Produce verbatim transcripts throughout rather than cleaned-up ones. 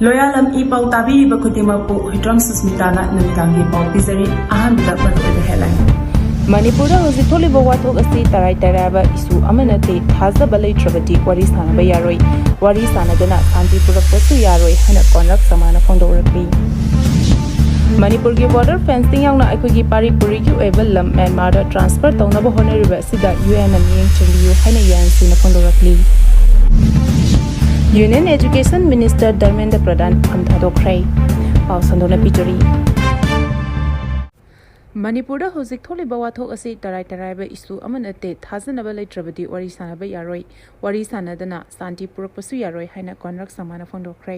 ꯂꯣꯌꯥꯂꯝ E ꯄꯥꯎ ꯇꯥꯕꯤꯔꯤꯕ ꯈꯨꯗꯤꯡꯃꯛꯄꯨ ꯍꯨꯏꯗ꯭ꯔꯣꯝ ꯁꯨꯁꯃꯤꯇꯥꯅ ꯅꯨꯃꯤꯗꯥꯡꯒꯤ ꯄꯥꯎ ꯄꯤꯖꯔꯤ꯫ ꯑꯍꯥꯟꯕꯗ ꯃꯔꯨꯑꯣꯏꯕ headline꯫ ꯃꯅꯤꯄꯨꯔꯗ ꯍꯧꯖꯤꯛ ꯊꯣꯛꯂꯤꯕ ꯋꯥꯊꯣꯛ ꯑꯁꯤ ꯇꯔꯥꯏ ꯇꯔꯥꯏꯕ issue ꯑꯃ ꯅꯠꯇꯦ, ꯊꯥꯖꯕ ꯂꯩꯇ꯭ꯔꯕꯗꯤ ꯋꯥꯔꯤ ꯁꯥꯟꯅꯕ ꯌꯥꯔꯣꯏ, ꯋꯥꯔꯤ ꯁꯥꯟꯅꯗꯅ ꯁꯥꯟꯇꯤ ꯄꯨꯔꯛꯄꯁꯨ ꯌꯥꯔꯣꯏ ꯍꯥꯏꯅ ꯀꯣꯟꯔꯥꯛ ꯁꯃꯥꯅ ꯐꯣꯡꯗꯣꯛꯂꯛꯂꯤ꯫ ꯃꯅꯤꯄꯨꯔꯒꯤ border fencing ꯌꯥꯎꯅ ꯑꯩꯈꯣꯏꯒꯤ ꯄꯥꯔꯤ ꯄꯨꯔꯤꯒꯤ ꯑꯣꯏꯕ ꯂꯝ ꯃ꯭ꯌꯥꯟꯃꯥꯔꯗ transfer ꯇꯧꯅꯕ ꯍꯣꯠꯅꯔꯤꯕ ꯑꯁꯤꯗ UN ꯅ ꯃꯤꯠꯌꯦꯡ ꯆꯪꯕꯤꯌꯨ ꯍꯥꯏꯅ UNC ꯅ ꯐꯣꯡꯗꯣꯔꯛꯂꯤ꯫ Union Education Minister ꯙꯔꯃꯦꯟꯗ꯭ꯔ ꯄ꯭ꯔꯙꯥꯟ ꯐꯝ ꯊꯥꯗꯣꯛꯈ꯭ꯔꯦ꯫ ꯄꯥꯎ ꯁꯟꯗꯣꯛꯅ ꯄꯤꯖꯔꯤ꯫ ꯃꯅꯤꯄꯨꯔꯗ ꯍꯧꯖꯤꯛ ꯊꯣꯛꯂꯤꯕ ꯋꯥꯊꯣꯛ ꯑꯁꯤ ꯇꯔꯥꯏ ꯇꯔꯥꯏꯕ issue ꯑꯃ ꯅꯠꯇꯦ, ꯊꯥꯖꯅꯕ ꯂꯩꯇ꯭ꯔꯕꯗꯤ ꯋꯥꯔꯤ ꯁꯥꯟꯅꯕ ꯌꯥꯔꯣꯏ, ꯋꯥꯔꯤ ꯁꯥꯟꯅꯗꯅ ꯁꯥꯟꯇꯤ ꯄꯨꯔꯛꯄꯁꯨ ꯌꯥꯔꯣꯏ ꯍꯥꯏꯅ ꯀꯣꯟꯔꯥꯛ ꯁꯃꯥꯅ ꯐꯣꯡꯗꯣꯛꯈ꯭ꯔꯦ꯫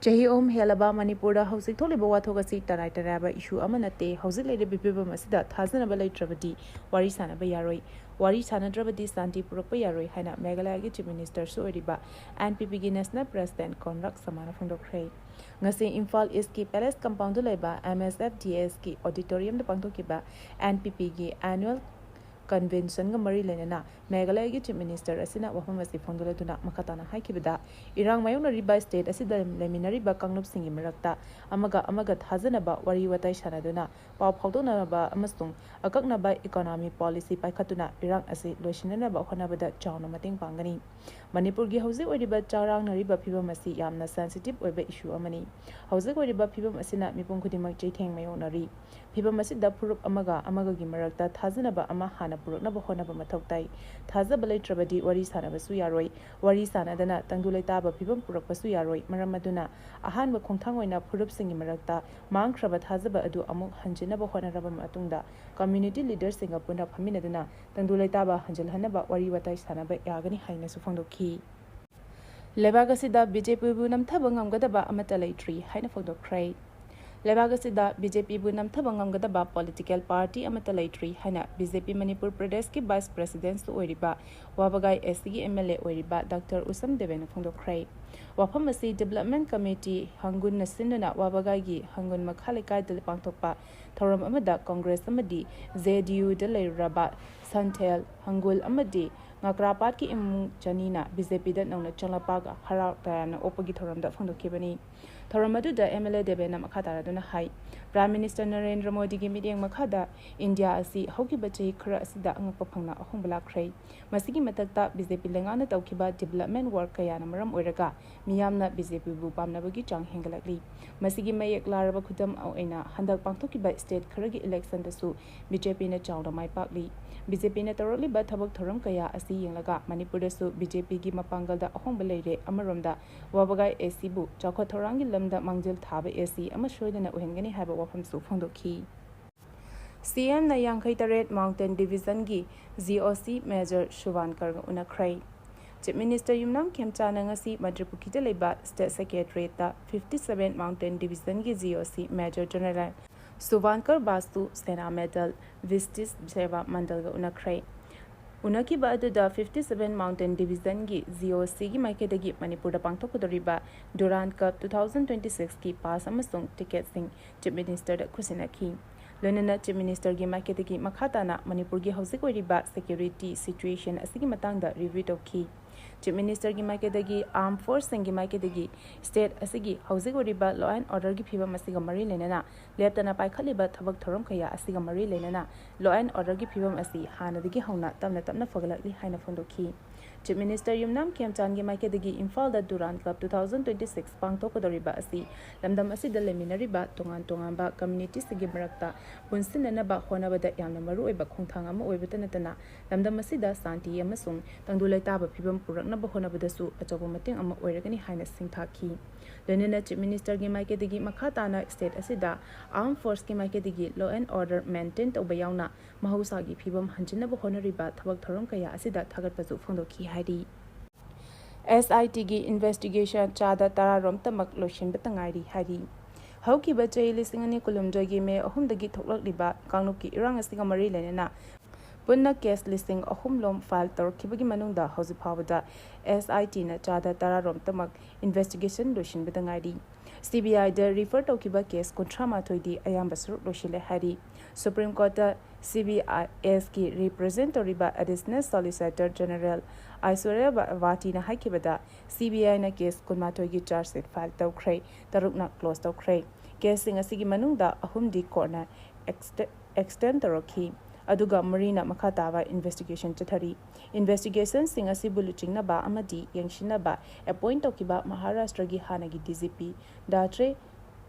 ꯆꯍꯤ ꯑꯍꯨꯝ ꯍꯦꯜꯂꯕ ꯃꯅꯤꯄꯨꯔꯗ ꯍꯧꯖꯤꯛ ꯊꯣꯛꯂꯤꯕ ꯋꯥꯊꯣꯛ ꯑꯁꯤ ꯇꯔꯥꯏ ꯇꯔꯥꯏꯕ issue ꯑꯃ ꯅꯠꯇꯦ, ꯍꯧꯖꯤꯛ ꯂꯩꯔꯤꯕ ꯐꯤꯕꯝ ꯑꯁꯤꯗ ꯊꯥꯖꯅꯕ ꯂꯩꯇ꯭ꯔꯕꯗꯤ ꯋꯥꯔꯤ ꯁꯥꯟꯅꯕ ꯌꯥꯔꯣꯏ, ꯋꯥꯔꯤ ꯁꯥꯟꯅꯗ꯭ꯔꯕꯗꯤ ꯁꯥꯟꯇꯤ ꯄꯨꯔꯛꯄ ꯌꯥꯔꯣꯏ ꯍꯥꯏꯅ ꯃꯦꯘꯥꯂꯌꯒꯤ Chief Minister ꯁꯨ ꯑꯣꯏꯔꯤꯕ NPP ꯒꯤ National President ꯀꯣꯟꯔꯥꯛ ꯁꯃꯥꯅ ꯐꯣꯡꯗꯣꯛꯈ꯭ꯔꯦ꯫ ꯉꯁꯤ ꯏꯝꯐꯥꯜ East ꯀꯤ Palace Compound ꯗ ꯂꯩꯕ MSFDS ꯀꯤ auditorium ꯗ ꯄꯥꯡꯊꯣꯛꯈꯤꯕ NPP ꯒꯤ annual convention ꯒ ꯃꯔꯤ ꯂꯩꯅꯅ ꯃꯦꯘꯥꯂꯌꯒꯤ Chief Minister ꯑꯁꯤꯅ ꯋꯥꯐꯝ ꯑꯁꯤ ꯐꯣꯡꯗꯣꯛꯂꯗꯨꯅ ꯃꯈꯥ ꯇꯥꯅ ꯍꯥꯏꯈꯤꯕꯗ, ꯏꯔꯥꯡ ꯃꯥꯌꯣꯛꯅꯔꯤꯕ state ꯑꯁꯤꯗ ꯂꯩꯃꯤꯟꯅꯔꯤꯕ ꯀꯥꯡꯂꯨꯞꯁꯤꯡꯒꯤ ꯃꯔꯛꯇ ꯑꯃꯒ ꯑꯃꯒ ꯊꯥꯖꯅꯕ ꯋꯥꯔꯤ ꯋꯥꯇꯥꯏ ꯁꯥꯟꯅꯗꯨꯅ ꯄꯥꯎ ꯐꯥꯎꯗꯣꯛꯅꯕ ꯑꯃꯁꯨꯡ ꯑꯀꯛꯅꯕ economy policy ꯄꯥꯏꯈꯠꯇꯨꯅ ꯏꯔꯥꯡ ꯑꯁꯤ ꯂꯣꯏꯁꯤꯟꯅꯅꯕ ꯍꯣꯠꯅꯕꯗ ꯆꯥꯎꯅ ꯃꯇꯦꯡ ꯄꯥꯡꯒꯅꯤ꯫ ꯃꯅꯤꯄꯨꯔꯒꯤ ꯍꯧꯖꯤꯛ ꯑꯣꯏꯔꯤꯕ ꯆꯔꯥꯡꯅꯔꯤꯕ ꯐꯤꯕꯝ ꯑꯁꯤ ꯌꯥꯝꯅ sensitive ꯑꯣꯏꯕ issue ꯑꯃꯅꯤ꯫ ꯍꯧꯖꯤꯛ ꯑꯣꯏꯔꯤꯕ ꯐꯤꯕꯝ ꯑꯁꯤꯅ ꯃꯤꯄꯨꯝ ꯈꯨꯗꯤꯡꯃꯛ ꯆꯩꯊꯦꯡ ꯃꯥꯌꯣꯛꯅꯔꯤ꯫ ꯐꯤꯕꯝ ꯑꯁꯤꯗ ꯐꯨꯔꯨꯞ ꯑꯃꯒ ꯑꯃꯒꯒꯤ ꯃꯔꯛꯇ ꯊꯥꯖꯅꯕ ꯑꯃ ꯍꯥꯟꯅ ꯄꯨꯔꯛꯅꯕ ꯍꯣꯠꯅꯕ ꯃꯊꯧ ꯇꯥꯏ꯫ ꯊꯥꯖꯕ ꯂꯩꯇ꯭ꯔꯕꯗꯤ ꯋꯥꯔꯤ ꯁꯥꯟꯅꯕꯁꯨ ꯌꯥꯔꯣꯏ꯫ ꯋꯥꯔꯤ ꯁꯥꯟꯅꯗꯅ ꯇꯪꯗꯨ ꯂꯩꯇꯥꯕ ꯐꯤꯕꯝ ꯄꯨꯔꯛꯄꯁꯨ ꯌꯥꯔꯣꯏ꯫ ꯃꯔꯝ ꯑꯗꯨꯅ ꯑꯍꯥꯟꯕ ꯈꯣꯡꯊꯥꯡ ꯑꯣꯏꯅ ꯐꯨꯔꯨꯞꯁꯤꯡꯒꯤ ꯃꯔꯛꯇ ꯃꯥꯡꯈ꯭ꯔꯕ ꯊꯥꯖꯕ ꯑꯗꯨ ꯑꯃꯨꯛ ꯍꯟꯖꯤꯟꯅꯕ ꯍꯣꯠꯅꯔꯕ ꯃꯇꯨꯡꯗ community leader ꯁꯤꯡꯒ ꯄꯨꯟꯅ ꯐꯝꯃꯤꯟꯅꯗꯨꯅ ꯇꯪꯗꯨ ꯂꯩꯇꯥꯕ ꯍꯟꯖꯤꯜꯍꯟꯅꯕ ꯋꯥꯔꯤ ꯋꯥꯇꯥꯏ ꯁꯥꯟꯅꯕ ꯌꯥꯒꯅꯤ ꯍꯥꯏꯅꯁꯨ ꯐꯣꯡꯗꯣꯛꯈꯤ꯫ ꯂꯩꯕꯥꯛ ꯑꯁꯤꯗ BJP ꯕꯨ ꯅꯝꯊꯕ ꯉꯝꯒꯗꯕ ꯑꯃꯠꯇ ꯂꯩꯇ꯭ꯔꯤ ꯍꯥꯏꯅ ꯐꯣꯡꯗꯣꯛꯈ꯭ꯔꯦ꯫ ꯂꯩꯕꯥꯛ ꯑꯁꯤꯗ BJP ꯕꯨ ꯅꯝꯊꯕ ꯉꯝꯒꯗꯕ political party ꯑꯃꯠꯇ ꯂꯩꯇ꯭ꯔꯤ ꯍꯥꯏꯅ BJP ꯃꯅꯤꯄꯨꯔ ꯄ꯭ꯔꯗꯦꯁꯀꯤ Vice President ꯁꯨ ꯑꯣꯏꯔꯤꯕ ꯋꯥꯕꯒꯥꯏ East ꯀꯤ MLA ꯑꯣꯏꯔꯤꯕ Doctor ꯎꯁꯝ ꯗꯦꯕꯦꯅ ꯐꯣꯡꯗꯣꯛꯈ꯭ꯔꯦ꯫ ꯋꯥꯐꯝ ꯑꯁꯤ Development Committee ꯍꯪꯒꯨꯟꯅ ꯁꯤꯟꯗꯨꯅ ꯋꯥꯕꯒꯥꯏꯒꯤ ꯍꯪꯒꯨꯟ ꯃꯈꯥ ꯂꯩꯀꯥꯏꯗ ꯄꯥꯡꯊꯣꯛꯄ ꯊꯧꯔꯝ ꯑꯃꯗ Congress ꯑꯃꯗꯤ JDU ꯗ ꯂꯩꯔꯨꯔꯕ ꯁꯟꯊꯦꯜ, ꯍꯪꯒꯨꯜ ꯑꯃꯗꯤ ꯉꯀ꯭ꯔꯥꯄꯥꯠꯀꯤ ꯏꯃꯨꯡ ꯆꯅꯤꯅ ꯕꯤ ꯖꯦ ꯄꯤꯗ ꯅꯧꯅ ꯆꯪꯂꯛꯄꯒ ꯍꯔꯥꯎ ꯇꯌꯥꯝꯅ ꯑꯣꯛꯄꯒꯤ ꯊꯧꯔꯝꯗ ꯐꯣꯡꯗꯣꯛꯈꯤꯕꯅꯤ꯫ ꯊꯧꯔꯝ ꯑꯗꯨꯗ ꯑꯦꯝ ꯑꯦꯜ ꯑꯦ ꯗꯦꯕꯦꯟꯅ ꯃꯈꯥ ꯇꯥꯔꯗꯨꯅ ꯍꯥꯏ, ꯄ꯭ꯔꯥꯏꯝ ꯃꯤꯅꯤꯁꯇꯔ ꯅꯔꯦꯟꯗ꯭ꯔ ꯃꯣꯗꯤꯒꯤ ꯃꯤꯠꯌꯦꯡ ꯃꯈꯥꯗ ꯏꯟꯗꯤꯌꯥ ꯑꯁꯤ ꯍꯧꯈꯤꯕ ꯆꯍꯤ ꯈꯔ ꯑꯁꯤꯗ ꯑꯉꯛꯄ ꯐꯪꯅ ꯑꯍꯣꯡꯕ ꯂꯥꯛꯈ꯭ꯔꯦ꯫ ꯃꯁꯤꯒꯤ ꯃꯊꯛꯇ ꯕꯤ ꯖꯦ ꯄꯤ ꯂꯩꯉꯥꯛꯅ ꯇꯧꯈꯤꯕ ꯗꯤꯕꯦꯂꯞꯃꯦꯟ ꯋꯥꯔꯛ ꯀꯌꯥꯅ ꯃꯔꯝ ꯑꯣꯏꯔꯒ ꯃꯤꯌꯥꯝꯅ ꯕꯤ ꯖꯦ ꯄꯤꯕꯨ ꯄꯥꯝꯅꯕꯒꯤ ꯆꯥꯡ ꯍꯦꯟꯒꯠꯂꯛꯂꯤ꯫ ꯃꯁꯤꯒꯤ ꯃꯌꯦꯛ ꯂꯥꯔꯕ ꯈꯨꯗꯝ ꯑꯣꯏꯅ ꯍꯟꯗꯛ ꯄꯥꯡꯊꯣꯛꯈꯤꯕ ꯁ꯭ꯇꯦꯠ ꯈꯔꯒꯤ ꯏꯂꯦꯛꯁꯟꯗꯁꯨ ꯕꯤ ꯖꯦ ꯄꯤꯅ ꯆꯥꯎꯅ ꯃꯥꯏ ꯄꯥꯛꯂꯤ꯫ ꯕꯤ ꯖꯦ ꯄꯤꯅ ꯇꯧꯔꯛꯂꯤꯕ ꯊꯕꯛ ꯊꯧꯔꯝ ꯀꯌꯥ ꯑꯁꯤ ꯌꯦꯡꯂꯒ ꯃꯅꯤꯄꯨꯔꯗꯁꯨ ꯕꯤ ꯖꯦ ꯄꯤꯒꯤ ꯃꯄꯥꯡꯒꯜꯗ ꯑꯍꯣꯡꯕ ꯂꯩꯔꯦ꯫ ꯑꯃꯔꯣꯝꯗ ꯋꯥꯕꯒꯥꯏ ꯑꯦ ꯁꯤꯕꯨ ꯆꯥꯎꯈꯠ ꯊꯧꯔꯥꯡꯒꯤ ꯂꯝꯗ ꯃꯥꯡꯖꯤꯜ ꯊꯥꯕ ꯑꯦ ꯁꯤ ꯑꯃ ꯁꯣꯏꯗꯅ ꯑꯣꯏꯍꯟꯒꯅꯤ ꯍꯥꯏꯕ ꯋꯥꯐꯝꯁꯨ ꯐꯣꯡꯗꯣꯛꯈꯤ꯫ ꯁꯤ ꯑꯦꯝꯅ ꯌꯥꯡꯈꯩ ꯇꯔꯦꯠ ꯃꯥꯎꯟꯇꯦꯟ ꯗꯤꯕꯤꯖꯟꯒꯤ ꯖꯤ ꯑꯣ ꯁꯤ ꯃꯦꯖꯔ ꯁꯨꯚꯥꯟꯀꯔꯒ ꯎꯅꯈ꯭ꯔꯦ꯫ ꯆꯤꯐ ꯃꯤꯅꯤꯁꯇꯔ ꯌꯨꯝꯅꯥꯝ ꯈꯦꯝꯆꯥꯟꯅ ꯉꯁꯤ ꯃꯟꯇ꯭ꯔꯤꯄꯨꯈ꯭ꯔꯤꯗ ꯂꯩꯕ ꯁ꯭ꯇꯦꯠ ꯁꯦꯀ꯭ꯔꯦꯇꯔꯤꯌꯦꯠꯇ ꯐꯤꯐꯇꯤ ꯁꯚꯦꯟ ꯃꯥꯎꯟꯇꯦꯟ ꯗꯤꯕꯤꯖꯟꯒꯤ G O C major general Subhankar Basu Sena medal Vishisht Seva ꯃꯟꯗꯜꯒ ꯎꯅꯈ꯭ꯔꯦ꯫ ꯎꯅꯈꯤꯕ ꯑꯗꯨꯗ ꯐꯤꯐꯇꯤ ꯁꯚꯦꯟ ꯃꯥꯎꯟꯇꯦꯟ ꯗꯤꯕꯤꯖꯟꯒꯤ ꯖꯤ ꯑꯣ ꯁꯤꯒꯤ ꯃꯥꯏꯀꯩꯗꯒꯤ ꯃꯅꯤꯄꯨꯔꯗ ꯄꯥꯡꯊꯣꯛꯀꯗꯧꯔꯤꯕ Durand cup two thousand twenty ꯁꯤꯛꯁꯀꯤ ꯄꯥꯁ ꯑꯃꯁꯨꯡ ꯇꯤꯀꯦꯠꯁꯤꯡ ꯆꯤꯐ ꯃꯤꯅꯤꯁꯇꯔꯗ ꯈꯨꯠꯁꯤꯟꯅꯈꯤ꯫ ꯂꯣꯏꯅꯅ ꯆꯤꯐ ꯃꯤꯅꯤꯁꯇꯔꯒꯤ ꯃꯥꯏꯀꯩꯗꯒꯤ ꯃꯈꯥ ꯇꯥꯅ ꯃꯅꯤꯄꯨꯔꯒꯤ ꯍꯧꯖꯤꯛ ꯑꯣꯏꯔꯤꯕ ꯁꯦꯀ꯭ꯌꯨꯔꯤꯇꯤ ꯁꯤꯆꯨꯋꯦꯁꯟ ꯑꯁꯤꯒꯤ ꯃꯇꯥꯡꯗ ꯔꯤꯚ꯭ꯌꯨ ꯇꯧꯈꯤ꯫ ꯆꯤꯐ ꯃꯤꯅꯤꯁꯇꯔꯒꯤ ꯃꯥꯏꯀꯩꯗꯒꯤ, ꯑꯥꯔꯝ ꯐꯣꯔꯁꯁꯤꯡꯒꯤ ꯃꯥꯏꯀꯩꯗꯒꯤ ꯁ꯭ꯇꯦꯠ ꯑꯁꯤꯒꯤ ꯍꯧꯖꯤꯛ ꯑꯣꯏꯔꯤꯕ ꯂꯣ ꯑꯦꯟ ꯑꯣꯔꯗꯔꯒꯤ ꯐꯤꯕꯝ ꯑꯁꯤꯒ ꯃꯔꯤ ꯂꯩꯅꯅ ꯂꯦꯞꯇꯅ ꯄꯥꯏꯈꯠꯂꯤꯕ ꯊꯕꯛ ꯊꯧꯔꯝ ꯀꯌꯥ ꯑꯁꯤꯒ ꯃꯔꯤ ꯂꯩꯅꯅ ꯂꯣ ꯑꯦꯟ ꯑꯣꯔꯗꯔꯒꯤ ꯐꯤꯕꯝ ꯑꯁꯤ ꯍꯥꯟꯅꯗꯒꯤ ꯍꯧꯅ ꯇꯞꯅ ꯇꯞꯅ ꯐꯒꯠꯂꯛꯂꯤ ꯍꯥꯏꯅ ꯐꯣꯡꯗꯣꯛꯈꯤ꯫ ꯆꯤꯐ ꯃꯤꯅꯤꯁꯇꯔ ꯌꯨꯝꯅꯥꯝ ꯈꯦꯝꯆꯥꯟꯒꯤ ꯃꯥꯏꯀꯩꯗꯒꯤ ꯏꯝꯐꯥꯜꯗ Durand cup two thousand twenty six ꯄꯥꯡꯊꯣꯛꯀꯗꯧꯔꯤꯕ ꯑꯁꯤ ꯂꯝꯗꯝ ꯑꯁꯤꯗ ꯂꯩꯃꯤꯟꯅꯔꯤꯕ ꯇꯣꯉꯥꯟ ꯇꯣꯉꯥꯟꯕ ꯀꯝꯃ꯭ꯌꯨꯅꯤꯇꯤꯁꯤꯡꯒꯤ ꯃꯔꯛꯇ ꯄꯨꯟꯁꯤꯟꯅꯅꯕ ꯍꯣꯠꯅꯕꯗ ꯌꯥꯝꯅ ꯃꯔꯨꯑꯣꯏꯕ ꯈꯣꯡꯊꯥꯡ ꯑꯃ ꯑꯣꯏꯕꯇ ꯅꯠꯇꯅ ꯂꯝꯗꯝ ꯑꯁꯤꯗ ꯁꯥꯟꯇꯤ ꯑꯃꯁꯨꯡ ꯇꯪꯗꯨ ꯂꯩꯇꯥꯕ ꯐꯤꯕꯝ ꯄꯨꯔꯛꯅꯕ ꯍꯣꯠꯅꯕꯗꯁꯨ ꯑꯆꯧꯕ ꯃꯇꯦꯡ ꯑꯃ ꯑꯣꯏꯔꯒꯅꯤ ꯍꯥꯏꯅ ꯁꯤꯡꯊꯥꯈꯤ꯫ ꯂꯣꯏꯅꯅ ꯆꯤꯐ ꯃꯤꯅꯤꯁꯇꯔꯒꯤ ꯃꯥꯏꯀꯩꯗꯒꯤ ꯃꯈꯥ ꯇꯥꯅ ꯁ꯭ꯇꯦꯠ ꯑꯁꯤꯗ ꯑꯥꯔꯝ ꯐꯣꯔꯁꯀꯤ ꯃꯥꯏꯀꯩꯗꯒꯤ ꯂꯣ ꯑꯦꯟ ꯑꯣꯔꯗꯔ ꯃꯦꯟꯇꯦꯟ ꯇꯧꯕ ꯌꯥꯎꯅ ꯃꯍꯧꯁꯥꯒꯤ ꯐꯤꯕꯝ ꯍꯟꯖꯤꯟꯅꯕ ꯍꯣꯠꯅꯔꯤꯕ ꯊꯕꯛ ꯊꯧꯔꯝ ꯀꯌꯥ ꯑꯁꯤꯗ ꯊꯥꯒꯠꯄꯁꯨ ꯐꯣꯡꯗꯣꯛꯈꯤ ꯍꯥꯏꯔꯤ꯫ ꯑꯦꯁ ꯑꯥꯏ ꯇꯤꯒꯤ ꯏꯟꯚꯦꯁꯇꯤꯒꯦꯁꯟ ꯆꯥꯗ ꯇꯔꯥꯔꯣꯝꯇꯃꯛ ꯂꯣꯏꯁꯤꯟꯕꯇ ꯉꯥꯏꯔꯤ ꯍꯥꯏꯔꯤ꯫ ꯍꯧꯈꯤꯕ ꯆꯍꯤ ꯂꯤꯁꯤꯡ ꯑꯅꯤ ꯀꯨꯟꯍꯨꯝꯗꯣꯏꯒꯤ ꯃꯦ ꯑꯍꯨꯝꯗꯒꯤ ꯊꯣꯛꯂꯛꯂꯤꯕ ꯀꯥꯡꯂꯨꯞꯀꯤ ꯏꯔꯥꯡ ꯑꯁꯤꯒ ꯃꯔꯤ ꯂꯩꯅꯅ ꯄꯨꯟꯅ ꯀꯦꯁ ꯂꯤꯁꯤꯡ ꯑꯍꯨꯝ ꯂꯣꯝ ꯐꯥꯏꯜ ꯇꯧꯔꯛꯈꯤꯕꯒꯤ ꯃꯅꯨꯡꯗ ꯍꯧꯖꯤꯛ ꯐꯥꯎꯕꯗ ꯑꯦꯁ ꯑꯥꯏ ꯇꯤꯅ ꯆꯥꯗ ꯇꯔꯥꯔꯣꯝꯇꯃꯛ ꯏꯟꯚꯦꯁꯇꯤꯒꯦꯁꯟ ꯂꯣꯏꯁꯤꯟꯕꯗ ꯉꯥꯏꯔꯤ꯫ ꯁꯤ ꯕꯤ ꯑꯥꯏꯗ ꯔꯤꯐꯔ ꯇꯧꯈꯤꯕ ꯀꯦꯁ ꯀꯨꯟꯊ꯭ꯔꯥ ꯃꯥꯊꯣꯏꯗꯤ ꯑꯌꯥꯝꯕ ꯁꯔꯨꯛ ꯂꯣꯏꯁꯤꯜꯂꯦ ꯍꯥꯏꯔꯤ꯫ ꯁꯨꯄ꯭ꯔꯤꯝ ꯀꯣꯔꯠꯇ ꯁꯤ ꯕꯤ ꯑꯥꯏ ꯑꯦꯁꯀꯤ ꯔꯤꯄ꯭ꯔꯖꯦꯟ ꯇꯧꯔꯤꯕ ꯑꯦꯗꯤꯁꯅꯦꯜ ꯁꯣꯂꯤꯁꯤꯇꯔ ꯖꯦꯅꯔꯦꯜ ꯑꯥꯏꯁꯣꯔꯤꯌꯥ ꯚꯥꯇꯤꯅ ꯍꯥꯏꯈꯤꯕꯗ, ꯁꯤ ꯕꯤ ꯑꯥꯏꯅ ꯀꯦꯁ ꯀꯨꯟꯃꯥꯊꯣꯏꯒꯤ ꯆꯥꯔꯖ ꯁꯤꯠ ꯐꯥꯏꯜ ꯇꯧꯈ꯭ꯔꯦ, ꯇꯔꯨꯛꯅ ꯀ꯭ꯂꯣꯖ ꯇꯧꯈ꯭ꯔꯦ꯫ ꯀꯦꯁꯁꯤꯡ ꯑꯁꯤꯒꯤ ꯃꯅꯨꯡꯗ ꯑꯍꯨꯝꯗꯤ ꯀꯣꯔꯠꯅ ꯑꯦꯛꯁꯇꯦ-, ꯑꯦꯛꯁꯇꯦꯟ ꯇꯧꯔꯛꯈꯤ, ꯑꯗꯨꯒ ꯃꯔꯤꯅ ꯃꯈꯥ ꯇꯥꯕ ꯏꯟꯚꯦꯁꯇꯤꯒꯦꯁꯟ ꯆꯠꯊꯔꯤ꯫ ꯏꯟꯚꯦꯁꯇꯤꯒꯦꯁꯟꯁꯤꯡ ꯑꯁꯤꯕꯨ ꯂꯨꯆꯤꯡꯅꯕ ꯑꯃꯗꯤ ꯌꯦꯡꯁꯤꯟꯅꯕ ꯑꯦꯄꯣꯏꯟ ꯇꯧꯈꯤꯕ ꯃꯍꯥꯔꯥꯁꯇ꯭ꯔꯒꯤ ꯍꯥꯟꯅꯒꯤ ꯗꯤ ꯖꯤ ꯄꯤ ꯗꯥꯇ꯭ꯔꯦ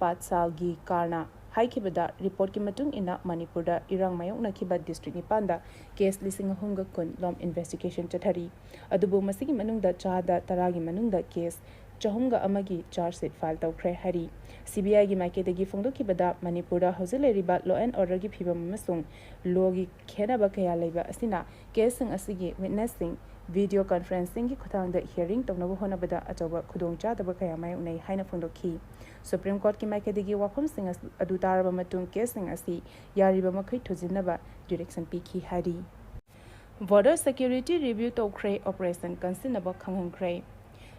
ꯄꯥꯠꯁꯥꯜꯒꯤ ꯀꯥꯔꯅ ꯍꯥꯏꯈꯤꯕꯗ, ꯔꯤꯄꯣꯔꯠꯀꯤ ꯃꯇꯨꯡ ꯏꯟꯅ ꯃꯅꯤꯄꯨꯔꯗ ꯏꯔꯥꯡ ꯃꯥꯌꯣꯛꯅꯈꯤꯕ ꯗꯤꯁꯇ꯭ꯔꯤꯛ ꯅꯤꯄꯥꯟꯗ ꯀꯦꯁ ꯂꯤꯁꯤꯡ ꯑꯍꯨꯝꯒ ꯀꯨꯟ ꯂꯣꯝ ꯏꯟꯚꯦꯁꯇꯤꯒꯦꯁꯟ ꯆꯠꯊꯔꯤ꯫ ꯑꯗꯨꯕꯨ ꯃꯁꯤꯒꯤ ꯃꯅꯨꯡꯗ ꯆꯥꯗ ꯇꯔꯥꯒꯤ ꯃꯅꯨꯡꯗ ꯀꯦꯁ ꯆꯍꯨꯝꯒ ꯑꯃꯒꯤ ꯆꯥꯔꯖ ꯁꯤꯠ ꯐꯥꯏꯜ ꯇꯧꯈ꯭ꯔꯦ ꯍꯥꯏꯔꯤ꯫ ꯁꯤ ꯕꯤ ꯑꯥꯏꯒꯤ ꯃꯥꯏꯀꯩꯗꯒꯤ ꯐꯣꯡꯗꯣꯛꯈꯤꯕꯗ, ꯃꯅꯤꯄꯨꯔꯗ ꯍꯧꯖꯤꯛ ꯂꯩꯔꯤꯕ ꯂꯣ ꯑꯦꯟ ꯑꯣꯔꯗꯔꯒꯤ ꯐꯤꯕꯝ ꯑꯃꯁꯨꯡ ꯂꯣꯒꯤ ꯈꯦꯠꯅꯕ ꯀꯌꯥ ꯂꯩꯕ ꯑꯁꯤꯅ ꯀꯦꯁꯁꯤꯡ ꯑꯁꯤꯒꯤ ꯋꯤꯠꯅꯦꯁꯁꯤꯡ ꯚꯤꯗꯤꯑꯣ ꯀꯟꯐꯔꯦꯟꯁꯤꯡꯒꯤ ꯈꯨꯠꯊꯥꯡꯗ ꯍꯤꯌꯔꯤꯡ ꯇꯧꯅꯕ ꯍꯣꯠꯅꯕꯗ ꯑꯆꯧꯕ ꯈꯨꯗꯣꯡꯆꯥꯗꯕ ꯀꯌꯥ ꯃꯥꯌꯣꯛꯅꯩ ꯍꯥꯏꯅ ꯐꯣꯡꯗꯣꯛꯈꯤ꯫ ꯁꯨꯄ꯭ꯔꯤꯝ ꯀꯣꯔꯠꯀꯤ ꯃꯥꯏꯀꯩꯗꯒꯤ ꯋꯥꯐꯝꯁꯤꯡ ꯑꯁ-, ꯑꯗꯨ ꯇꯥꯔꯕ ꯃꯇꯨꯡ ꯀꯦꯁꯁꯤꯡ ꯑꯁꯤ ꯌꯥꯔꯤꯕ ꯃꯈꯩ ꯊꯨꯖꯤꯟꯅꯕ ꯗꯤꯔꯦꯛꯁꯟ ꯄꯤꯈꯤ ꯍꯥꯏꯔꯤ꯫ ꯕꯣꯔꯗꯔ ꯁꯦꯀ꯭ꯌꯨꯔꯤꯇꯤ ꯔꯤꯚ꯭ꯌꯨ ꯇꯧꯈ꯭ꯔꯦ, ꯑꯣꯄꯔꯦꯁꯟ ꯀꯟꯁꯤꯟꯅꯕ ꯈꯪꯍꯟꯈ꯭ꯔꯦ꯫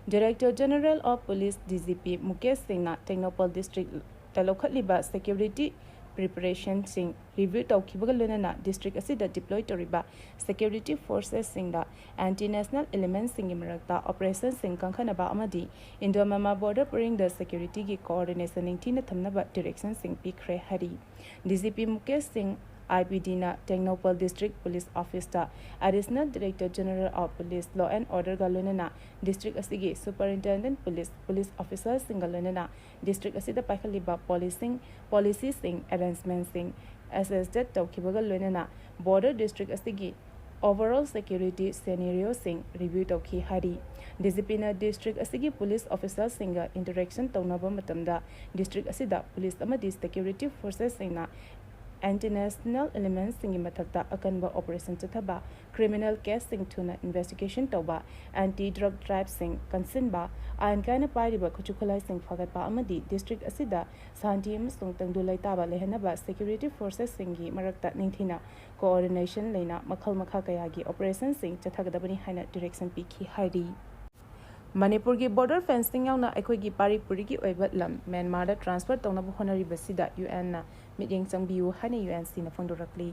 Director General of Police, D G P, Mukesh ꯁꯤꯡꯅ ꯇꯦꯡꯅꯧꯄꯜ ꯗꯤꯁꯇ꯭ꯔꯤꯛꯇ ꯂꯧꯈꯠꯂꯤꯕ ꯁꯦꯀ꯭ꯌꯨꯔꯤꯇꯤ ꯄ꯭ꯔꯤꯄꯦꯔꯦꯁꯟꯁꯤꯡ ꯔꯤꯚ꯭ꯌꯨ ꯇꯧꯈꯤꯕꯒ ꯂꯣꯏꯅꯅ ꯗꯤꯁꯇ꯭ꯔꯤꯛ ꯑꯁꯤꯗ ꯗꯤꯄ꯭ꯂꯣꯏ ꯇꯧꯔꯤꯕ ꯁꯦꯀ꯭ꯌꯨꯔꯤꯇꯤ ꯐꯣꯔꯁꯦꯁꯁꯤꯡꯗ ꯑꯦꯟꯇꯤ ꯅꯦꯁꯅꯦꯜ ꯏꯂꯤꯃꯦꯟꯁꯤꯡꯒꯤ ꯃꯔꯛꯇ ꯑꯣꯄꯔꯦꯁꯟꯁꯤꯡ ꯀꯟꯈꯠꯅꯕ ꯑꯃꯗꯤ ꯏꯟꯗꯣ ꯃꯃꯥ ꯕꯣꯔꯗꯔ ꯄꯔꯤꯡꯗ ꯁꯦꯀ꯭ꯌꯨꯔꯤꯇꯤꯒꯤ ꯀꯣꯑꯣꯔꯗꯤꯅꯦꯁꯟ ꯅꯤꯡꯊꯤꯅ ꯊꯝꯅꯕ ꯗꯤꯔꯦꯛꯁꯟꯁꯤꯡ ꯄꯤꯈ꯭ꯔꯦ ꯍꯥꯏꯔꯤ꯫ D G P Mukesh Singh, I P ꯗꯤꯅ ꯇꯦꯡꯅꯧꯄꯜ ꯗꯤꯁꯇ꯭ꯔꯤꯛ ꯄꯨꯂꯤꯁ ꯑꯣꯐꯤꯁꯇ Additional Director General of Police, Law and Orderꯒ ꯂꯣꯏꯅꯅ ꯗꯤꯁꯇ꯭ꯔꯤꯛ ꯑꯁꯤꯒꯤ ꯁꯨꯄꯔꯏꯟꯇꯦꯟꯗꯦꯟꯠ ꯄꯨꯂꯤꯁ, ꯄꯨꯂꯤꯁ ꯑꯣꯐꯤꯁꯥꯔꯁꯤꯡꯒ ꯂꯣꯏꯅꯅ ꯗꯤꯁꯇ꯭ꯔꯤꯛ ꯑꯁꯤꯗ ꯄꯥꯏꯈꯠꯂꯤꯕ ꯄꯣꯂꯤꯁꯤꯡ, ꯄꯣꯂꯤꯁꯤꯁꯤꯡ, ꯑꯦꯔꯦꯟꯖꯃꯦꯟꯠꯁꯤꯡ ꯑꯦꯁꯦꯁ ꯇꯧꯈꯤꯕꯒ ꯂꯣꯏꯅꯅ ꯕꯣꯔꯗꯔ ꯗꯤꯁꯇ꯭ꯔꯤꯛ ꯑꯁꯤꯒꯤ ꯑꯣꯚꯔꯑꯣꯜ ꯁꯦꯀ꯭ꯌꯨꯔꯤꯇꯤ ꯁꯦꯅꯦꯔꯤꯑꯣꯁꯤꯡ ꯔꯤꯚ꯭ꯌꯨ ꯇꯧꯈꯤ ꯍꯥꯏꯔꯤ꯫ ꯗꯤ ꯖꯤ ꯄꯤꯅ ꯗꯤꯁꯇ꯭ꯔꯤꯛ ꯑꯁꯤꯒꯤ ꯄꯨꯂꯤꯁ ꯑꯣꯐꯤꯁꯥꯔꯁꯤꯡꯒ ꯏꯟꯇꯔꯦꯛꯁꯟ ꯇꯧꯅꯕ ꯃꯇꯝꯗ ꯗꯤꯁꯇ꯭ꯔꯤꯛ ꯑꯁꯤꯗ ꯄꯨꯂꯤꯁ ꯑꯃꯗꯤ ꯁꯦꯀ꯭ꯌꯨꯔꯤꯇꯤ ꯐꯣꯔꯁꯦꯁꯁꯤꯡꯅ ꯑꯦꯟꯇꯤ ꯅꯦꯁꯅꯦꯜ ꯏꯂꯤꯃꯦꯟꯠꯁꯤꯡꯒꯤ ꯃꯊꯛꯇ ꯑꯀꯟꯕ ꯑꯣꯄꯔꯦꯁꯟ ꯆꯠꯊꯕ, ꯀ꯭ꯔꯤꯃꯤꯅꯦꯜ ꯀꯦꯁꯁꯤꯡ ꯊꯨꯅ ꯏꯟꯚꯦꯁꯇꯤꯒꯦꯁꯟ ꯇꯧꯕ, ꯑꯦꯟꯇꯤ ꯗ꯭ꯔꯒ ꯗ꯭ꯔꯥꯏꯚꯁꯤꯡ ꯀꯟꯁꯤꯟꯕ, ꯑꯥꯏꯟ ꯀꯥꯏꯅ ꯄꯥꯏꯔꯤꯕ ꯈꯨꯠꯁꯨ ꯈꯨꯠꯂꯥꯏꯁꯤꯡ ꯐꯒꯠꯄ ꯑꯃꯗꯤ ꯗꯤꯁꯇ꯭ꯔꯤꯛ ꯑꯁꯤꯗ ꯁꯥꯟꯇꯤ ꯑꯃꯁꯨꯡ ꯇꯪꯗꯨ ꯂꯩꯇꯥꯕ ꯂꯩꯍꯟꯅꯕ ꯁꯦꯀ꯭ꯌꯨꯔꯤꯇꯤ ꯐꯣꯔꯁꯦꯁꯁꯤꯡꯒꯤ ꯃꯔꯛꯇ ꯅꯤꯡꯊꯤꯅ ꯀꯣꯑꯣꯔꯗꯤꯅꯦꯁꯟ ꯂꯩꯅ ꯃꯈꯜ ꯃꯈꯥ ꯀꯌꯥꯒꯤ ꯑꯣꯄꯔꯦꯁꯟꯁꯤꯡ ꯆꯠꯊꯒꯗꯕꯅꯤ ꯍꯥꯏꯅ ꯗꯤꯔꯦꯛꯁꯟ ꯄꯤꯈꯤ ꯍꯥꯏꯔꯤ꯫ ꯃꯅꯤꯄꯨꯔꯒꯤ ꯕꯣꯔꯗꯔ ꯐꯦꯟꯁꯤꯡ ꯌꯥꯎꯅ ꯑꯩꯈꯣꯏꯒꯤ ꯄꯥꯔꯤ ꯄꯨꯔꯤꯒꯤ ꯑꯣꯏꯕ ꯂꯝ ꯃ꯭ꯌꯥꯟꯃꯥꯔꯗ ꯇ꯭ꯔꯥꯟꯁꯐꯔ ꯇꯧꯅꯕ ꯍꯣꯠꯅꯔꯤꯕꯁꯤꯗ ꯌꯨ ꯑꯦꯟꯅ ꯃꯤꯠꯌꯦꯡ ꯆꯪꯕꯤꯌꯨ ꯍꯥꯏꯅ ꯌꯨ ꯑꯦꯟ ꯁꯤꯅ ꯐꯣꯡꯗꯣꯔꯛꯂꯤ꯫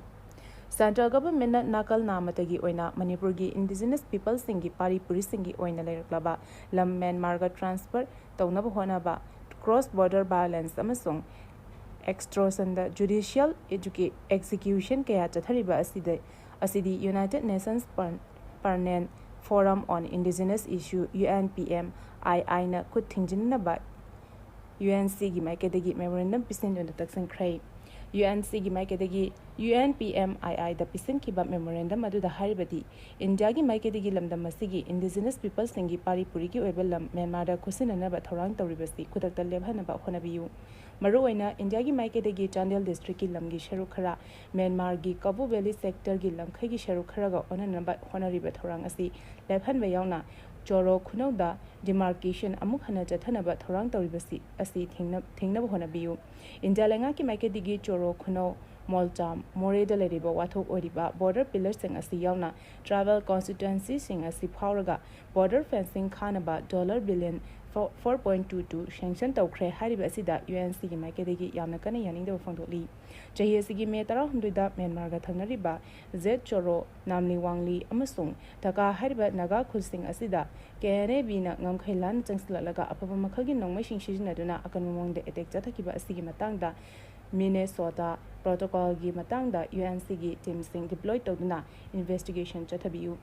Central Governmentꯅ ꯅꯥꯀꯜ ꯅꯥꯃꯇꯒꯤ ꯑꯣꯏꯅ ꯃꯅꯤꯄꯨꯔꯒꯤ Indigenous Peoplesꯁꯤꯡꯒꯤ ꯄꯥꯔꯤ ꯄꯨꯔꯤꯁꯤꯡꯒꯤ ꯑꯣꯏꯅ ꯂꯩꯔꯛꯂꯕ ꯂꯝ ꯃ꯭ꯌꯥꯟꯃꯥꯔꯒ transfer ꯇꯧꯅꯕ ꯍꯣꯠꯅꯕ, cross border violence ꯑꯃꯁꯨꯡ extortionꯗ judicial educa- execution ꯀꯌꯥ ꯆꯠꯊꯔꯤꯕ ꯑꯁꯤꯗ, ꯑꯁꯤꯗꯤ United Nations Per- Permanent Forum on Indigenous Issue, UNPMIIꯅ ꯈꯨꯠ ꯊꯤꯡꯖꯤꯟꯅꯕ UNCꯒꯤ ꯃꯥꯏꯀꯩꯗꯒꯤ memorandum ꯄꯤꯁꯤꯟꯗꯨꯅ ꯇꯛꯁꯤꯟꯈ꯭ꯔꯦ꯫ UNCꯒꯤ ꯃꯥꯏꯀꯩꯗꯒꯤ UNPMIIꯗ ꯄꯤꯁꯤꯟꯈꯤꯕ memorandum ꯑꯗꯨꯗ ꯍꯥꯏꯔꯤꯕꯗꯤ, ꯏꯟꯗꯤꯌꯥꯒꯤ ꯃꯥꯏꯀꯩꯗꯒꯤ ꯂꯝꯗꯝ ꯑꯁꯤꯒꯤ Indigenous Peoplesꯁꯤꯡꯒꯤ ꯄꯥꯔꯤ ꯄꯨꯔꯤꯒꯤ ꯑꯣꯏꯕ ꯂꯝ ꯃ꯭ꯌꯥꯟꯃꯥꯔꯗ ꯈꯨꯠꯁꯤꯟꯅꯅꯕ ꯊꯧꯔꯥꯡ ꯇꯧꯔꯤꯕꯁꯤ ꯈꯨꯗꯛꯇ ꯂꯦꯞꯍꯟꯅꯕ ꯍꯣꯠꯅꯕꯤꯌꯨ꯫ ꯃꯔꯨꯑꯣꯏꯅ ꯏꯟꯗꯤꯌꯥꯒꯤ ꯃꯥꯏꯀꯩꯗꯒꯤ ꯆꯥꯟꯗꯦꯜ districtꯀꯤ ꯂꯝꯒꯤ ꯁꯔꯨꯛ ꯈꯔ, ꯃ꯭ꯌꯥꯟꯃꯥꯔꯒꯤ ꯀꯥꯕꯨ Valley sectorꯒꯤ ꯂꯝꯈꯩꯒꯤ ꯁꯔꯨꯛ ꯈꯔꯒ ꯑꯣꯟꯅꯅꯕ ꯍꯣꯠꯅꯔꯤꯕ ꯊꯧꯔꯥꯡ ꯑꯁꯤ ꯂꯦꯞꯍꯟꯕ ꯌꯥꯎꯅ ꯆꯣꯔꯣ ꯈꯨꯅꯧꯗ demarcation ꯑꯃꯨꯛ ꯍꯟꯅ ꯆꯠꯊꯅꯕ ꯊꯧꯔꯥꯡ ꯇꯧꯔꯤꯕꯁꯤ ꯑꯁꯤ ꯊꯤꯡꯅ- ꯊꯤꯡꯅꯕ ꯍꯣꯠꯅꯕꯤꯌꯨ꯫ ꯏꯟꯗꯤꯌꯥ ꯂꯩꯉꯥꯛꯀꯤ ꯃꯥꯏꯀꯩꯗꯒꯤ ꯆꯣꯔꯣ ꯈꯨꯅꯧ, ꯃꯣꯜꯆꯥꯝ, ꯃꯣꯔꯦꯗ ꯂꯩꯔꯤꯕ ꯋꯥꯊꯣꯛ ꯑꯣꯏꯔꯤꯕ border pillarꯁꯤꯡ ꯑꯁꯤ ꯌꯥꯎꯅ tribal constituencyꯁꯤꯡ ꯑꯁꯤ ꯐꯥꯎꯔꯒ border fencing ꯈꯥꯅꯕ dollar billion four point two two sanction ꯇꯧꯈ꯭ꯔꯦ ꯍꯥꯏꯔꯤꯕ ꯑꯁꯤꯗ UNCꯒꯤ ꯃꯥꯏꯀꯩꯗꯒꯤ ꯌꯥꯝꯅ ꯀꯟꯅ ꯌꯥꯅꯤꯡꯗꯕ ꯐꯣꯡꯗꯣꯛꯂꯤ꯫ ꯆꯍꯤ ꯑꯁꯤꯒꯤ ꯃꯦ ꯇꯔꯥꯍꯨꯝꯗꯣꯏꯗ ꯃ꯭ꯌꯥꯟꯃꯥꯔꯒ ꯊꯪꯅꯔꯤꯕ ꯖꯦꯠ ꯆꯣꯔꯣ, ꯅꯥꯝꯂꯤ ꯋꯥꯡꯂꯤ ꯑꯃꯁꯨꯡ ꯇꯀꯥ ꯍꯥꯏꯔꯤꯕ ꯅꯥꯒꯥ ꯈꯨꯜꯁꯤꯡ ꯑꯁꯤꯗ KNAVꯅ ꯉꯝꯈꯩ ꯂꯥꯟꯅ ꯆꯪꯁꯤꯜꯂꯛꯂꯒ ꯑꯐꯕ ꯃꯈꯜꯒꯤ ꯅꯣꯡꯃꯩꯁꯤꯡ ꯁꯤꯖꯤꯟꯅꯗꯨꯅ ꯑꯀꯟꯕ ꯃꯑꯣꯡꯗ attack ꯆꯠꯊꯈꯤꯕ ꯑꯁꯤꯒꯤ ꯃꯇꯥꯡꯗ Minnesota Protocolꯒꯤ ꯃꯇꯥꯡꯗ UNCꯒꯤ teamꯁꯤꯡ deploy ꯇꯧꯗꯨꯅ investigation ꯆꯠꯊꯕꯤꯌꯨ꯫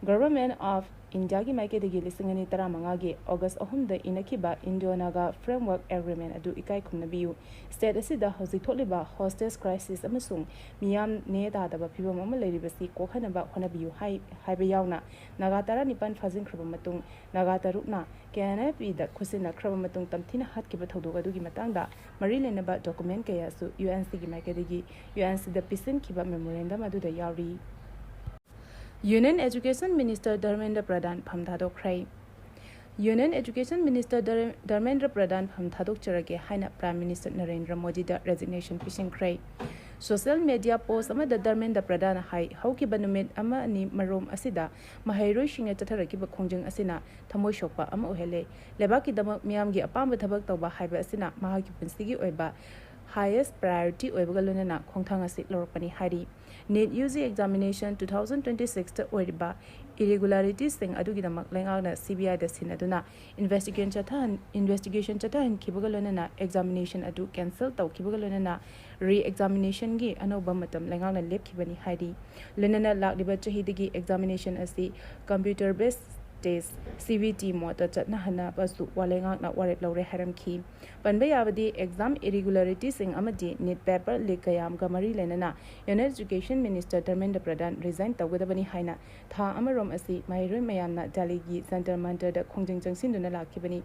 Government of Indiaꯒꯤ ꯃꯥꯏꯀꯩꯗꯒꯤ ꯂꯤꯁꯤꯡ ꯑꯅꯤ ꯇꯔꯥꯃꯉꯥꯒꯤ August ꯑꯍꯨꯝꯗ ꯏꯅꯈꯤꯕ Indo-Naga Framework Agreement ꯑꯗꯨ ꯏꯀꯥꯏ ꯈꯨꯝꯅꯕꯤꯌꯨ꯫ State ꯑꯁꯤꯗ ꯍꯧꯖꯤꯛ ꯊꯣꯛꯂꯤꯕ hostage crisis ꯑꯃꯁꯨꯡ ꯃꯤꯌꯥꯝ ꯅꯦ ꯇꯥꯗꯕ ꯐꯤꯚꯝ ꯑꯃ ꯂꯩꯔꯤꯕꯁꯤ ꯀꯣꯛꯍꯟꯅꯕ ꯍꯣꯠꯅꯕꯤꯌꯨ ꯍꯥꯏ- ꯍꯥꯏꯕ ꯌꯥꯎꯅ ꯅꯥꯒꯥ ꯇꯔꯥꯅꯤꯄꯥꯟ ꯐꯥꯖꯤꯟꯈ꯭ꯔꯕ ꯃꯇꯨꯡ ꯅꯥꯒꯥ ꯇꯔꯨꯛꯅ KNAVꯗ ꯈꯨꯠꯁꯤꯟꯅꯈ꯭ꯔꯕ ꯃꯇꯨꯡ ꯇꯝꯊꯤꯅ ꯍꯥꯠꯈꯤꯕ ꯊꯧꯗꯣꯛ ꯑꯗꯨꯒꯤ ꯃꯇꯥꯡꯗ ꯃꯔꯤ ꯂꯩꯅꯕ document ꯀꯌꯥꯁꯨ UNCꯒꯤ ꯃꯥꯏꯀꯩꯗꯒꯤ UNCꯗ ꯄꯤꯁꯤꯟꯈꯤꯕ memorandum ꯑꯗꯨꯗ ꯌꯥꯎꯔꯤ꯫ Union Education Minister ꯙꯔꯃꯦꯟꯗ꯭ꯔ ꯄ꯭ꯔꯙꯥꯟ ꯐꯝ ꯊꯥꯗꯣꯛꯈ꯭ꯔꯦ꯫ Union Education Minister ꯙꯔ- ꯙꯔꯃꯦꯟꯗ꯭ꯔ ꯄ꯭ꯔꯙꯥꯟ ꯐꯝ ꯊꯥꯗꯣꯛꯆꯔꯒꯦ ꯍꯥꯏꯅ Prime Minister Narendra ꯃꯣꯗꯤꯗ resignation ꯄꯤꯁꯤꯟꯈ꯭ꯔꯦ꯫ Social media post ꯑꯃꯗ ꯙꯔꯃꯦꯟꯗ꯭ꯔ ꯄ꯭ꯔꯙꯥꯟꯅ ꯍꯥꯏ, ꯍꯧꯈꯤꯕ ꯅꯨꯃꯤꯠ ꯑꯃ ꯑꯅꯤ ꯃꯔꯣꯝ ꯑꯁꯤꯗ ꯃꯍꯩꯔꯣꯏꯁꯤꯡꯅ ꯆꯠꯊꯔꯛꯈꯤꯕ ꯈꯣꯡꯖꯪ ꯑꯁꯤꯅ ꯊꯃꯣꯏ ꯁꯣꯛꯄ ꯑꯃ ꯑꯣꯏꯍꯜꯂꯦ꯫ ꯂꯩꯕꯥꯛꯀꯤꯗꯃꯛ ꯃꯤꯌꯥꯝꯒꯤ ꯑꯄꯥꯝꯕ ꯊꯕꯛ ꯇꯧꯕ ꯍꯥꯏꯕ ꯑꯁꯤꯅ ꯃꯍꯥꯛꯀꯤ ꯄꯨꯟꯁꯤꯒꯤ ꯑꯣꯏꯕ highest priority ꯑꯣꯏꯕꯒ ꯂꯣꯏꯅꯅ ꯈꯣꯡꯊꯥꯡ ꯑꯁꯤ ꯂꯧꯔꯛꯄꯅꯤ ꯍꯥꯏꯔꯤ꯫ NEET UG examination two thousand twenty sixꯇ ꯑꯣꯏꯔꯤꯕ irregularityꯁꯤꯡ ꯑꯗꯨꯒꯤꯗꯃꯛ ꯂꯩꯉꯥꯛꯅ CBIꯗ ꯁꯤꯟꯅꯗꯨꯅ investigation ꯆꯠꯊꯍꯟ investigation ꯆꯠꯊꯍꯟꯈꯤꯕꯒ ꯂꯣꯏꯅꯅ examination ꯑꯗꯨ cancel ꯇꯧꯈꯤꯕꯒ ꯂꯣꯏꯅꯅ re-examinationꯒꯤ ꯑꯅꯧꯕ ꯃꯇꯝ ꯂꯩꯉꯥꯛꯅ ꯂꯦꯞꯈꯤꯕꯅꯤ ꯍꯥꯏꯔꯤ꯫ ꯂꯣꯏꯅꯅ ꯂꯥꯛꯂꯤꯕ ꯆꯍꯤꯗꯒꯤ examination ꯑꯁꯤ computer based test CBT modeꯇ ꯆꯠꯅꯍꯟꯅꯕꯁꯨ ꯋꯥ ꯂꯩꯉꯥꯛꯅ ꯋꯥꯔꯦꯞ ꯂꯧꯔꯦ ꯍꯥꯏꯔꯝꯈꯤ꯫ ꯄꯟꯕ ꯌꯥꯕꯗꯤ exam irregularityꯁꯤꯡ ꯑꯃꯗꯤ NEET paper leak ꯀꯌꯥꯒ ꯃꯔꯤ ꯂꯩꯅꯅ Union Education Minister ꯙꯔꯃꯦꯟꯗ꯭ꯔ ꯄ꯭ꯔꯙꯥꯟ resign ꯇꯧꯒꯗꯕꯅꯤ ꯍꯥꯏꯅ ꯊꯥ ꯑꯃꯔꯣꯝ ꯑꯁꯤ ꯃꯍꯩꯔꯣꯏ ꯃꯌꯥꯝꯅ ꯗꯦꯜꯂꯤꯒꯤ ꯖꯟꯇꯔ ꯃꯟꯇꯔꯗ ꯈꯣꯡꯖꯪ ꯆꯪꯁꯤꯟꯗꯨꯅ ꯂꯥꯛꯈꯤꯕꯅꯤ꯫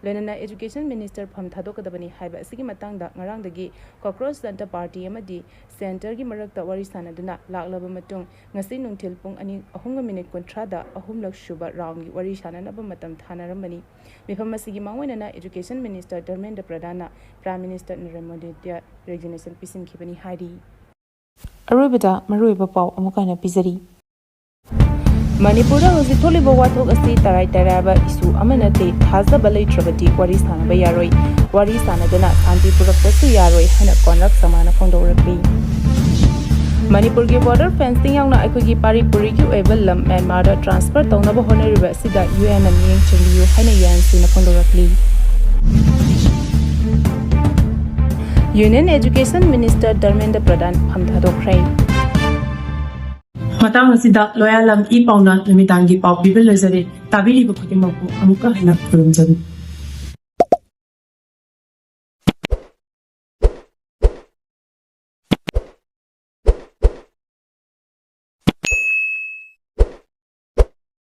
ꯂꯣꯏꯅꯅ Education Minister ꯐꯝ ꯊꯥꯗꯣꯛꯀꯗꯕꯅꯤ ꯍꯥꯏꯕ ꯑꯁꯤꯒꯤ ꯃꯇꯥꯡꯗ ꯉꯔꯥꯡꯗꯒꯤ Cockroach Janta Party ꯑꯃꯗꯤ centreꯒꯤ ꯃꯔꯛꯇ ꯋꯥꯔꯤ ꯁꯥꯟꯅꯗꯨꯅ ꯂꯥꯛꯂꯕ ꯃꯇꯨꯡ ꯉꯁꯤ ꯅꯨꯡꯊꯤꯜ ꯄꯨꯡ ꯑꯅꯤ ꯑꯍꯨꯝꯒ minute ꯀꯨꯟꯊ꯭ꯔꯥꯗ ꯑꯍꯨꯝꯂꯛ ꯁꯨꯕ roundꯒꯤ ꯋꯥꯔꯤ ꯁꯥꯟꯅꯅꯕ ꯃꯇꯝ ꯊꯥꯅꯔꯝꯕꯅꯤ꯫ ꯃꯤꯐꯝ ꯑꯁꯤꯒꯤ ꯃꯥꯡꯑꯣꯏꯅꯅ Education Minister Dharmendra ꯄ꯭ꯔꯙꯥꯟꯅ Prime Minister Narendra ꯃꯣꯗꯤꯗ resignation ꯄꯤꯁꯤꯟꯈꯤꯕꯅꯤ ꯍꯥꯏꯔꯤ꯫ ꯑꯔꯣꯏꯕꯗ ꯃꯔꯨꯑꯣꯏꯕ ꯄꯥꯎ ꯑꯃꯨꯛ ꯍꯟꯅ ꯄꯤꯖꯔꯤ꯫ ꯃꯅꯤꯄꯨꯔꯗ ꯍꯧꯖꯤꯛ ꯊꯣꯛꯂꯤꯕ ꯋꯥꯊꯣꯛ ꯑꯁꯤ ꯇꯔꯥꯏ ꯇꯔꯥꯏꯕ issue ꯑꯃ ꯅꯠꯇꯦ꯫ ꯊꯥꯖꯕ ꯂꯩꯇ꯭ꯔꯕꯗꯤ ꯋꯥꯔꯤ ꯁꯥꯟꯅꯕ ꯌꯥꯔꯣꯏ꯫ ꯋꯥꯔꯤ ꯁꯥꯟꯅꯗꯅ ꯁꯥꯟꯇꯤ ꯄꯨꯔꯛꯄꯁꯨ ꯌꯥꯔꯣꯏ ꯍꯥꯏꯅ ꯀꯣꯟꯔꯥꯛ ꯁꯃꯥꯅ ꯐꯣꯡꯗꯣꯛꯂꯛꯂꯤ꯫ ꯃꯅꯤꯄꯨꯔꯒꯤ border fencing ꯌꯥꯎꯅ ꯑꯩꯈꯣꯏꯒꯤ ꯄꯥꯔꯤ ꯄꯨꯔꯤꯒꯤ ꯑꯣꯏꯕ ꯂꯝ ꯃ꯭ꯌꯥꯟꯃꯥꯔꯗ transfer ꯇꯧꯅꯕ ꯍꯣꯠꯅꯔꯤꯕ ꯑꯁꯤꯗ UNꯅ ꯃꯤꯠꯌꯦꯡ ꯆꯪꯕꯤꯌꯨ ꯍꯥꯏꯅ UNCꯅ ꯐꯣꯡꯗꯣꯔꯛꯂꯤ꯫ Union Education Minister ꯙꯔꯃꯦꯟꯗ꯭ꯔ ꯄ꯭ꯔꯙꯥꯟ ꯐꯝ ꯊꯥꯗꯣꯛꯈ꯭ꯔꯦ꯫ ꯃꯇꯥꯡ ꯑꯁꯤꯗ ꯂꯣꯌꯥꯂꯝ ꯏ ꯄꯥꯎꯅ ꯅꯨꯃꯤꯗꯥꯡꯒꯤ ꯄꯥꯎ ꯄꯤꯕ ꯂꯣꯏꯖꯔꯦ꯫ ꯇꯥꯕꯤꯔꯤꯕ ꯈꯨꯗꯤꯡꯃꯛꯄꯨ ꯑꯃꯨꯛꯀ ꯍꯟꯅ ꯈꯨꯔꯨꯝꯖꯔꯤ꯫